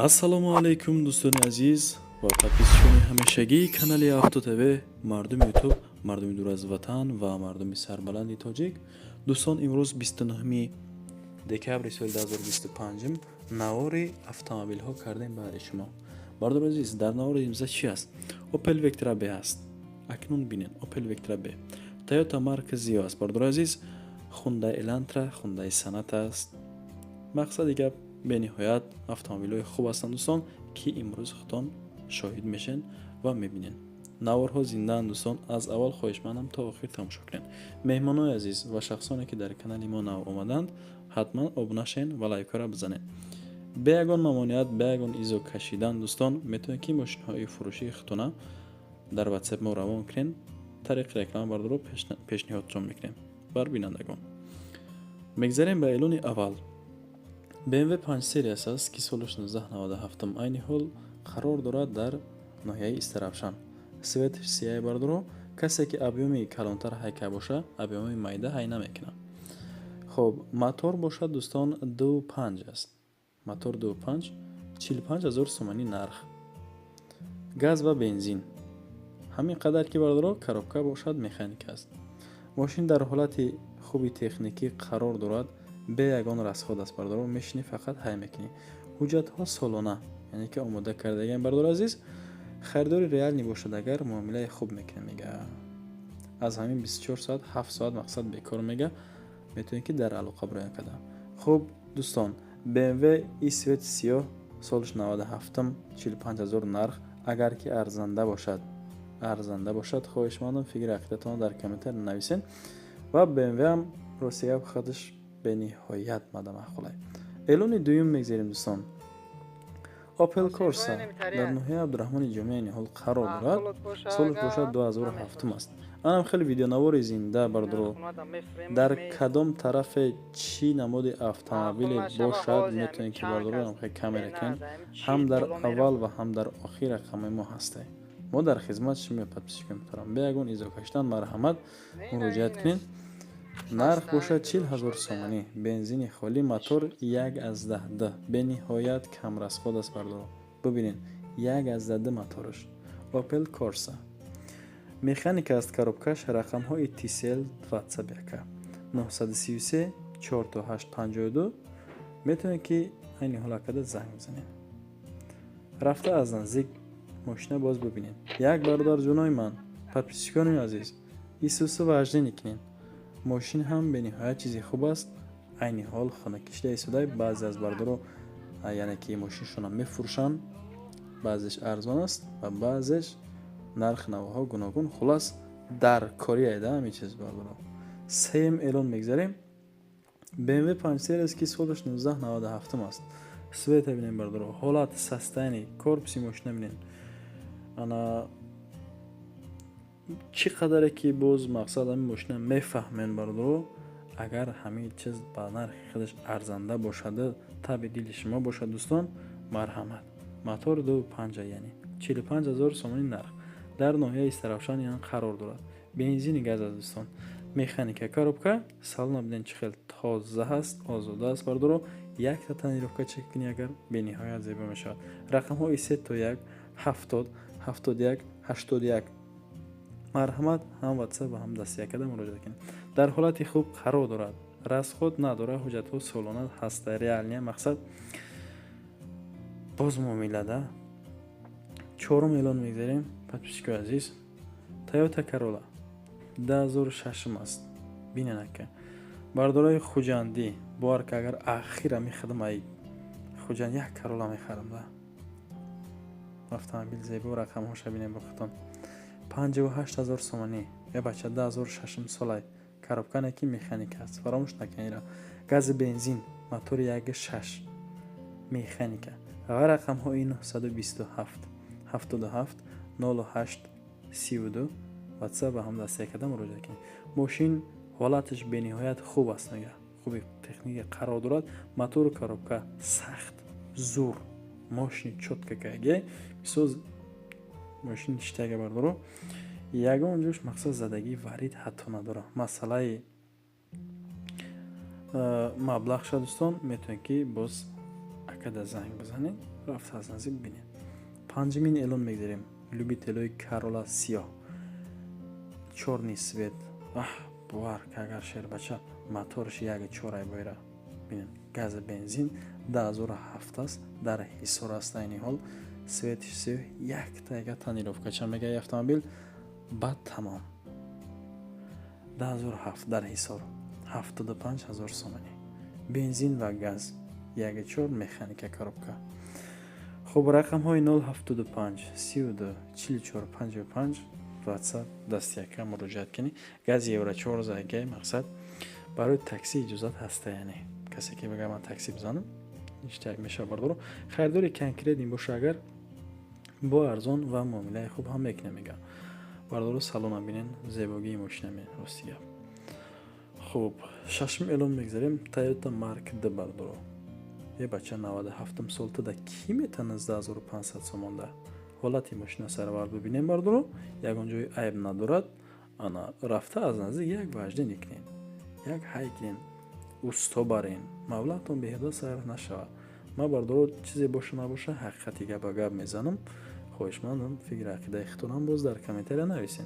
Ассалому алайкум, дӯстони азиз ва подписчикони ҳамешагии канали Авто ТВ, мардуми Ютуб, мардуми дур аз ватан ва мардуми сарбаланди тоҷик. Дӯстон, имрӯз 29 декабри соли 2025 навори автомобилҳо кардем баъди шумо. Бардори азиз, дар навори имрӯза чӣ аст? Opel Vectra B аст. Акнун бинед: Opel Vectra B, Toyota Mark Zio аст, бардори азиз, Hyundai Elantra, Hyundai Sonata аст. Мақсади гап, бениҳоят автомобилҳои хуб ҳастанд, дӯстон, ки имрӯз худтон шоҳид мешен ва мебинед. Наворҳо зиндаанд, дӯстон, аз аввал хоҳишмандам, то охир тамошо кунед. Меҳмонои азиз ва шахсоне, ки дар канали мо нав омаданд, ҳатман обуна шен ва лайкҳоро бизанед. Бе ягон мамоният, бе ягон изо кашидан, дӯстон, метавонед, ки мошинҳои фурӯшии худтона дар Ватсап мо равон кунед. Тариқи реклама бардоро пешниҳодтон мекунем бар бинандагон. Мегзарем ба эълони аввал. BMW 5 Series аст, ки соли 1997, айни ҳол қарор дорад дар ноҳияи Истаравшан. Цветаш сияи, бардоро. Касе ки объёми калонтар ҳайка боша, объёми майда ҳай намекунад. Хоб, мотор бошад, дӯстон, 2.5 аст, мотор 2.5, 45 ҳазор сомонӣ нарх, газ ва бензин. Ҳамин қадар ки, бардоро, коробка бошад механика аст. Мошин дар ҳолати хуби техникӣ қарор дорад, бе ягон расход аст, бардоро. Мешинӣ, фақат ҳай мекунӣ. Ҳуҷҷатҳо солона, яъне ки омода кардагиам. Бардори азиз, харидори реальный бошад агар, муомилаи хуб мекунем, мега. Аз ҳамин 24 соат 7 соат мақсад бекор, мега, метавонед, ки дар алоқа бироян карда. Хуб, дӯстон, BMW и цвети сиёҳ, солиш 97, 45 ҳазор нарх. Агар ки арзанда бошад, хоҳишмандам, фикри ақидатонро дар комментар нависед. Ва BMW ҳам, рости гап, худаш бениҳоят мадамаъқулай. Эълони дуюм мегзарем, дӯстон. Opel Corsa дар ноҳияи Абдураҳмони Ҷомӣ айни ҳол қарор дорад, солаш бошад 2007 аст. Анам хеле видеонавори зинда, бардоро. Дар кадом тарафе чӣ намуди автомобиле бошад, метавонед, ки, бардоро, камера кунед. Ҳам дар аввал ва ҳам дар охир рақамҳои мо ҳастед. Мо дар хизмати шумо, подписчикои муҳтарам. Бе ягон изо кашидан, марҳамат, муроҷиат кунед. Нарх бошад 40 000 сомонӣ, бензини холӣ, мотор 1,2, бениҳоят камрасход аст, бардоро. Бубинед, 1,2 мотораш. Opel Corsa механика аст, коробкаш. Рақамҳои Tcell, WhatsApp яка 933 4852. Метавонед, ки айни ҳол акада занг бизанед, рафта аз наздик мошина боз бубинед. Як бародарҷонои ман, подписчикони азиз, исусу вождение кунед. Мошин ҳам бениҳоят чизи хуб аст. Айни ҳол хонакишида истода. Баъзе аз бардоро, яъне ки мошиншонро мефурӯшанд, баъзеш арзон аст ва баъзеш нарх навоҳо гуногун. Хулас, дар кори айда ҳамин чиз, бардоро. Сеюм эълон мегзарем. BMW 5 Series, ки солаш 1997 аст. Цвета бинем, бардоро, ҳолат, состояние корпуси мошина бинем. Ана чӣ қадаре ки боз мақсад ҳамин мошина мефаҳмем, бардоро. Агар ҳамин чиз ба нархи худаш арзанда бошада, таби дили шумо бошад, дӯстон, марҳамат. Мотор 2.5, яъне 45 000 сомонӣ нарх, дар ноҳияи Истаравшан ян қарор дорад. Бензини газ аст, дӯстон, механика, коробка. Салона бинед, чӣ хел тоза ҳаст, озода аст, бардоро. Якта тонировка чек кунӣ агар, бениҳоят зебо мешавад. Рақамҳои се то як 70 71 81. Марҳамат, ҳам Ватсап ва ҳам дастиякада муроҷиат кунед. Дар ҳолати хуб қарор дорад, расход надорад, ҳуҷҷатҳо солона ҳаста, реальный мақсад боз муомилада. Чорум эълон мегзарем, подписчикои азиз. Тойота Corolla 2006 аст. Бинен, ака, бардораи хуҷандӣ, бовар ка, агар ахира мехадам, ай Хуҷанд як Corolla мехарам да. Автомобил зебо, рақамҳоша бинем бо худтон. 58 000 сомонӣ. Е бача, 2006 солай, коробкане ки механика аст, фаромӯш накунед. Гази бензин, мотори 1.6, механика ва рақамҳои 927 77 08 32. Ватсап ва ҳам дастиякада муроҷиат кунед. Мошин ҳолаташ бениҳоят хуб аст, мега, хуби техника қарор дорад, мотору коробка сахт, зур, мошини чётко каге. Бисоз мошин ништага, бардоро, ягон ҷош мақсад задагӣ варид ҳатто надорад. Масъалаи маблағша, дӯстон, метавонед, ки боз ака Акада занг бизанед, рафта аз наздик бибинед. Панҷумин эълон мегзарем. Любителои Карола сиёҳ, чёрный цвет. Аҳ, бовар ки агар шербача моторш як чорай бойра бинед, газа бензин 2007 аст, дар Ҳисор аст айни ҳол. Цветиш сиёҳ, яктага тонировкача мега автомобил, баъд тамом. 2007 дар Ҳисор, 75 ҳазор сомонӣ, бензин ва газ, 1,4 механика коробка. Хуб, рақамҳои 075 32 44 55, WhatsApp, дастяка муроҷиат кунӣ. Газ евро 4 зага, мақсад барои такси иҷозат ҳаста, яъне касе ки бигӯяд ман такси бизанам, ништяк мешавад. Бардоро, харидори конкретный боша, агар бо арзон ва муомилаи хуб ҳам мекунем, мега. Бардоро, салона бинен, зебогии мошина бинен, рости гап. Хуб, шашум эълон мегзарем. Тойота Марк Д, бардоро. Е бача, 97 сол туда кӣ мета 19 500 сомонда? Ҳолати мошина саравар бибинем, бардоро, ягон ҷои айб надорад. Ана рафта аз наздик як вождение кунен, як ҳай кунен, усто барен, маблағтон беҳуда сарф нашавад. Ман, бардоро, чизе боша набоша, ҳақиқати гапа гап мезанам. Хоҳишмандам, фикри ақидаи худтонам боз дар комментария нависен.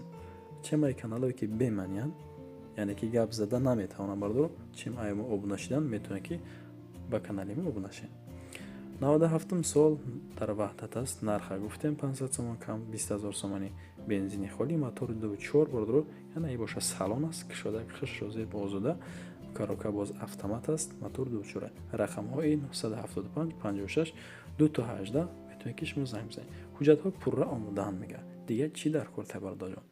Чемаи каналое ки бемаъниянд, яъне ки гап зада наметавонам, бардоро, чем аймо обуна шидан, метавонед ки ба канали мо обуна шед. 97 сол, дар Ваҳдат аст. Нарха гуфтем, 500 сомон кам, 20 ҳазор сомонӣ, бензини холӣ, мотори 2,4, бардоро. Яна и боша салон аст, кушода, хушро зебо, озода, коробка боз автомат аст, мотор 2,4. Рақамҳои 975 56 2 то 18, метавонед ки шумо занг бизанед. Ҳуҷҷатҳо пурра омодаанд, мега. Дигар чӣ дар кор, бародарҷон?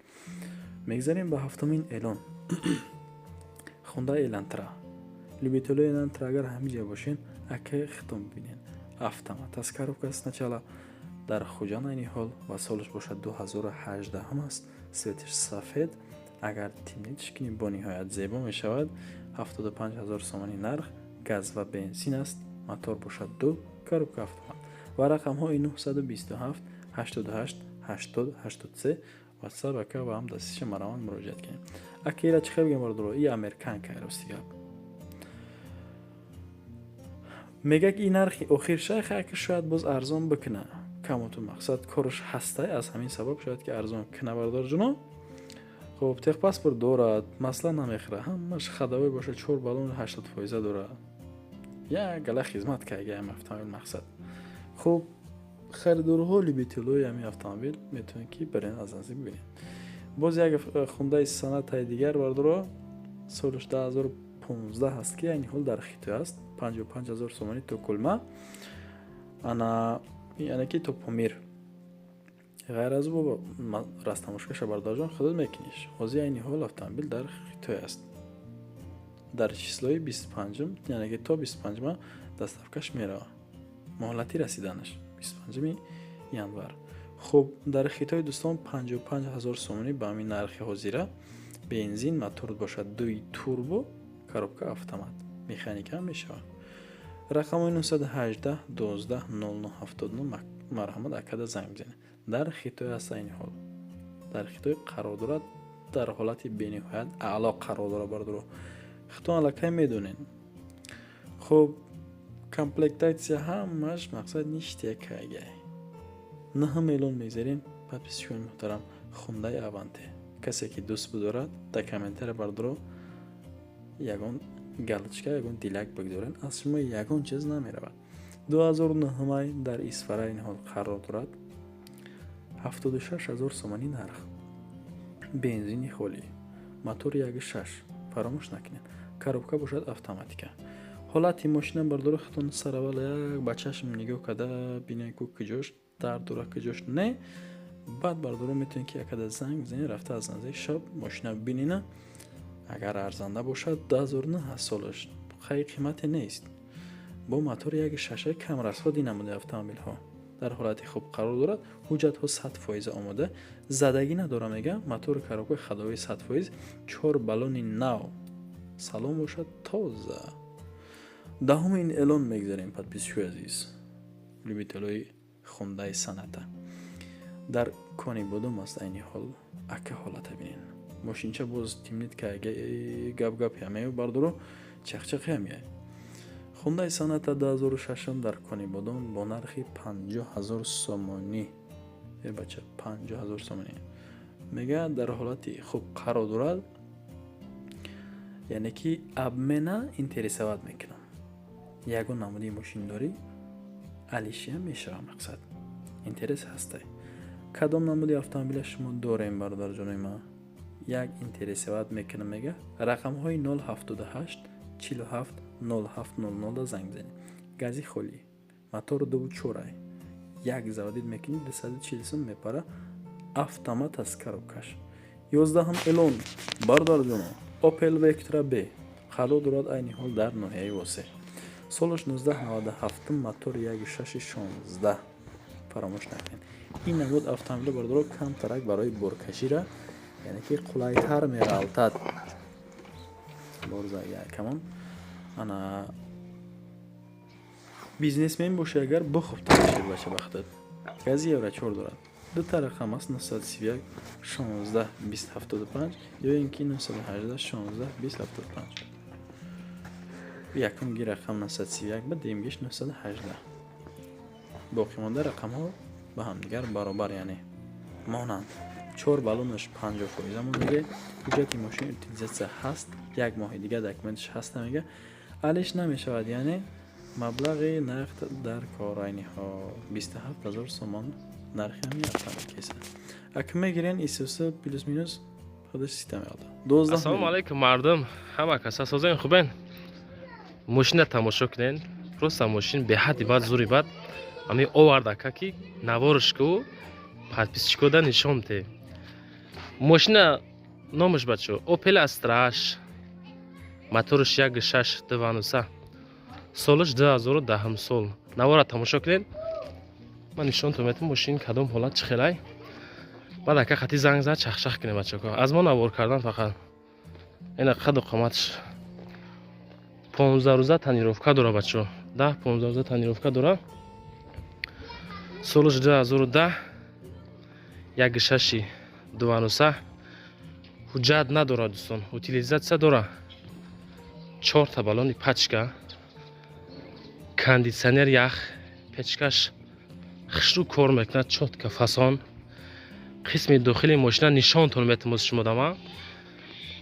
Мегзарем ба ҳафтумин эълон. Хондаи Элантра. Любителои Элантра, агар ҳамиҷа бошен, акаи хитон бибинед. Автомат аст, коробка сначала, дар Хуҷанд айни ҳол ва солаш бошад 2018 аст. Цветиш сафед, агар тимнитиш кунӣ, бо ниҳоят зебо мешавад. 75 ҳазор сомонӣ нарх, газ ва бензин аст, мотор бошад ду, коробка автомат ва рақамҳои 927 88 80 83, WhatsApp. Ака ва ҳам дастиша марамат муроҷиат кунем. Ака, ира чӣ хел бигем, бардоро? И американка, рости гап, мега ки ин нархи охир шайх, ака шояд боз арзон бикуна камоту, мақсад кораш ҳастай, аз ҳамин сабаб шояд ки арзон куна, бародарҷуно. Хуб, техпаспорт дорад, масла намехӯра, ҳамаш ходовой боша, чор баллон 80 фоиза дорад, як гала хизмат карга ам автомобил, мақсад. Хуб, харидорҳо, любителои ҳамин автомобил метавонед ки барен, аз наздик бибинед. Боз як хундаи Сонатаи дигар, бардоро, солаш 2015 аст, ки айни ҳол дар Хитой аст, 55 ҳазор сомонӣ то Кулма, ана яъне ки то Помир. Ғайр аз ӯ растамошкаша, бародарҷон, худот мекуниш. Ҳозир айни ҳол автомобил дар Хитой аст, дар числои 25-ум, яъне ки то 25-ума доставкаш меравад, муҳлати расиданаш 25-уми январ. Хуб, дар Хитой, дӯстон, 55 ҳазор сомонӣ ба ҳамин нархи ҳозира, бензин, мотор бошад дуи турбо, коробка автомат, механика ҳам мешавад. Рақамҳои 918 12 00 79, марҳамат, акада занг бизанед. Дар Хитой аст, айни ҳол дар Хитой қарор дорад, дар ҳолати бениҳоят аъло қарор дорад, бардоро, хитон аллакай медонед. Хуб, комплектация ҳамаш, мақсад, ништякагай. Наҳум эълон мегзарем, подписчикони муҳтарам. Хундаи Аванте. Касе ки дӯст бидорад, дар комментария, бардоро, ягон галочка, ягон дилак бигзоред, аз шумо ягон чиз намеравад. 2009, дар Исфара ин ҳол қарор дорад, 76 ҳазор сомонӣ нарх, бензини холӣ, мотори 1,6, фаромӯш накунед, коробка бошад автоматика. Ҳолати мошина, бардоро, худтон сараввал як ба чашм нигоҳ карда бинед, ку куҷош дард дорад, куҷош не. Баъд, бардоро, метавонед ки якада занг бизанед, рафта аз наздик шаб мошина бибинена. Агар арзанда бошад, 2009 аст солаш, хай қимате нест, бо мотори 1,6, камрасходи намудаи автомобилҳо, дар ҳолати хуб қарор дорад, ҳуҷҷатҳо 100 фоиза омода, задагӣ надора, мега, мотори, коробкаи ходовой 100%, чор баллони нав, салон бошад тоза. Даҳуми ин эълон мегзарем, подписчикои азиз. Любителои хундаи Соната, дар Кони Бодом аст айни ҳол. Ака, ҳолата бинен, мошинча боз тимнит ка, гап гап ҳамею, бардоро, чахчахи ҳамяй. Хондаи Соната 2006 дар Конибодом бо нархи 50 000 сомонӣ. Э бача, 50 000 сомонӣ. Мегӯяд, дар ҳолати хуб қарор дорад, яъне ки обмена интересовать мекунам. Ягон намуди мошиндорӣ алишия мешавам, мақсад. Интерес ҳастай. Кадом намуди автомобиля шумо дорем, бародарҷонои ман? Як интересовать мекунам, мега. Рақамҳои 078 47 07 00 занг бизанед. Гази холӣ. Мотор 2.4. Як заводить мекунӣ, 240 сум мепара. Автомат аз коробкаш. 11 элон, бародарҷоно, Opel Vectra B қарор дорад айни ҳол дар ноҳияи Восе. Солаш 1997, мотор 1.6 16. Фаромӯш накунед. Ин намуд автомобил, бародаро, камтарак барои боркашира, яъне ки қулайтар меғалтад. Борза якамон. Ана бизнесмен боши, агар бихубтар мешавад, бача, бахтат. Гази евро 4 дорад. Дута рақам аст: 931 16 20 75 ё ин ки 918 16 20 75. Якумги рақам 931 ба дуюмгиш 918. Боқимонда рақамҳо ба ҳамдигар баробар, яъне монанд. 4 баллонаш 50% мондаги. Ҳуҷҷати мошин утилизатсия ҳаст, як моҳи дигар документаш ҳаст, мега. Алиш намешавад, яъне маблағи нақд дар кор айни ҳол 27 000 сомон нархи ҳамин автомобил кеса. Ака мегирен, исуса плюс минус худаш система меода. Ассалому алайкум, мардум, ҳама каса созен, хубен? Мошина тамошо кунен, просто мошин беҳадди бад, зури бад. Ами оварда ака, ки наворш ку подписчикода нишон те. Мошина номаш, бачо, Opel Astra H, моторш 1.6 2.9, солаш 2010 сол. Навора тамошо кунед, ман нишонтон метам мошин кадом ҳолат, чӣ хелай. Баъд ака хати занг зад, чахчах кунем, бачако. Аз мо навор кардан фақат. Ина қаду қоматш 15 рӯза тонировка дора, бачо, 10-15 рӯза тонировка дора. Солаш 2010, 1.6 2.9, ҳуҷҷат надорад, дӯстон, утилизатсия дора. Чорта баллони пачка, кондитсионер ях, печкаш хушрӯ кор мекунад, чётко, фасон. Қисми дохили мошина нишонтон метам шумо дама.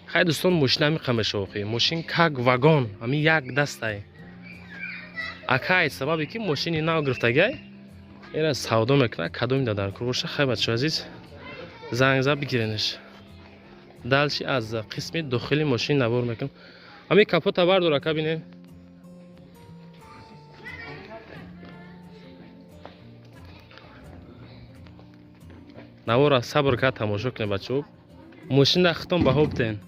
Хай, дӯстон, мошина ҳамиқа мешавохи. Мошин как вагон, ҳами як дастай. Акай сабабе ки мошини нав гирифтагай, эра савдо мекунад, кадомида дар кор боша. Хай, бачо азиз, занг зад бигиренеш. Дальше аз қисми дохили мошин навор мекунам. Ҳами капота бардор, ака, бинем. Навора сабр кард, тамошо кунед, бачаҳо. Мошина хитон баҳо битен.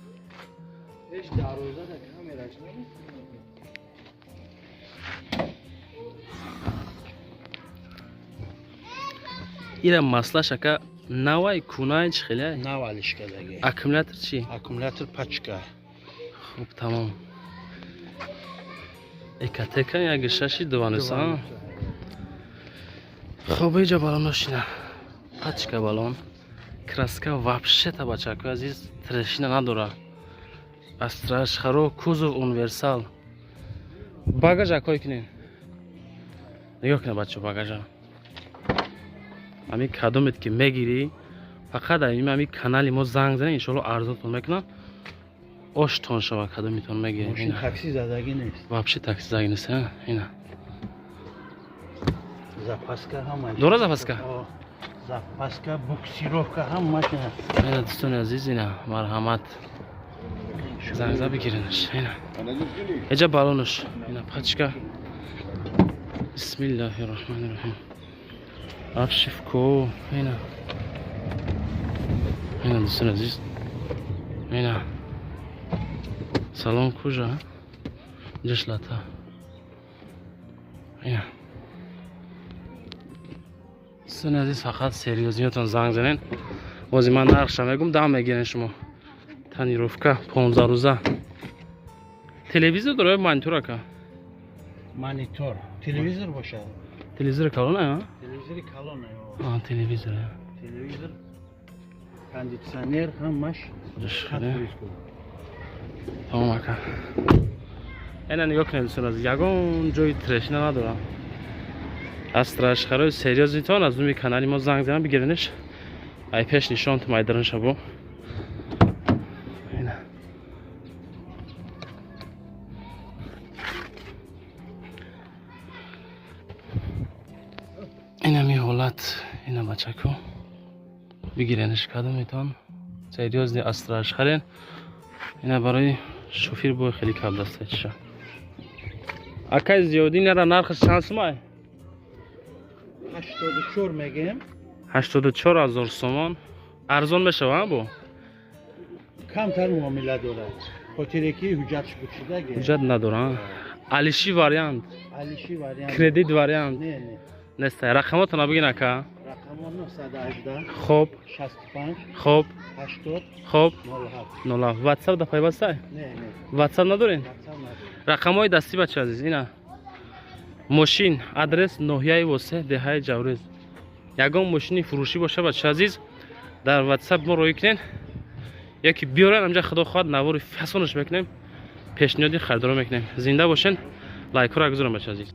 Ира маслаш, ака, навай, кунай, чӣ хеле? Нав алишкадаги. Аккумулятор чӣ? Аккумулятор пачка. Хуб, тамом. Экотека 1.6 2.9. Хуб, иҷа баллоношина, пачка баллон, краска вообще-то, бачако азиз, трещина надора. Астра H харо, кузов универсал. Багаж акой кунен, нигоҳ кунед, бачо, багажа. Ами кадомет ки мегирӣ, фақат ами канали мо занг занед, иншоалло арзонтон мекунам, оштон шава, кадомитон мегиред. Мошин такси задагӣ нест. Вообще такси задагӣ нест, ина. Запаска ҳама. Дора запаска? Запаска, буксировка, ҳама. Ина, дӯстони азиз, ина, марҳамат, занг за бигиренаш. Ина эҷа баллонаш, ина пачка. Бисмиллаҳи роҳмани роҳим. Обшивко, ина, ина, дӯстони азиз, ина салон кожа, ҷашлата, ина. Дӯстони азиз, фақат серьёзниётон занг занен. Бози ман нархша мегум, дам мегирен шумо. Тонировка 15 рӯза. Телевизор дора ё монитор, ака? Монитор. Телевизор бошад. Телевизори калона? Телевизори калона. А, телевизор. Телевизор, кондитсионер, ҳамаш. Тамом, ака. Ина, нигоҳ кунед, дӯстон азиз, ягон ҷои трещина надорам. Астрашхарои серьёзный тон аз нуми канали мо занг занам, бигирениш. Ай пеш нишон тум, ай дарунша бо. Ина. Инами ҳолат, ина, бачако. Бигирениш кадометон. Серьёзный астраш харен. Ина, барои шофир бо хеле каб даста чиша. Акай Зиёдин, яра нархаш чанд сумай? 84 мегем. 84 ҳазор сомон. Арзон мешава бо? Камтар муомила дорад, хотире ки ҳуҷҷатш бучидаге. Ҳуҷҷат надора. Алиши вариант, Алиши вариант. Кредит вариант Не, не. нест. Рақамотона бигин, ака. Рақамо 918 65 80 07. 07. WhatsApp да пайвастай? Не, не. WhatsApp надорен? WhatsApp надорем. Рақамҳои дастӣ, бача азиз, ина. Мошин, адрес: ноҳияи Восе, деҳаи Ҷаврез. Ягон мошини фурӯшӣ боша, бача азиз, дар WhatsApp мо роӣ кунен яки биёрен амҷа, худо хоҳад, навори фасонаш мекунем, пешниҳоди харидоро мекунем. Зинда бошен, лайкҳоро гузорам, бача азиз.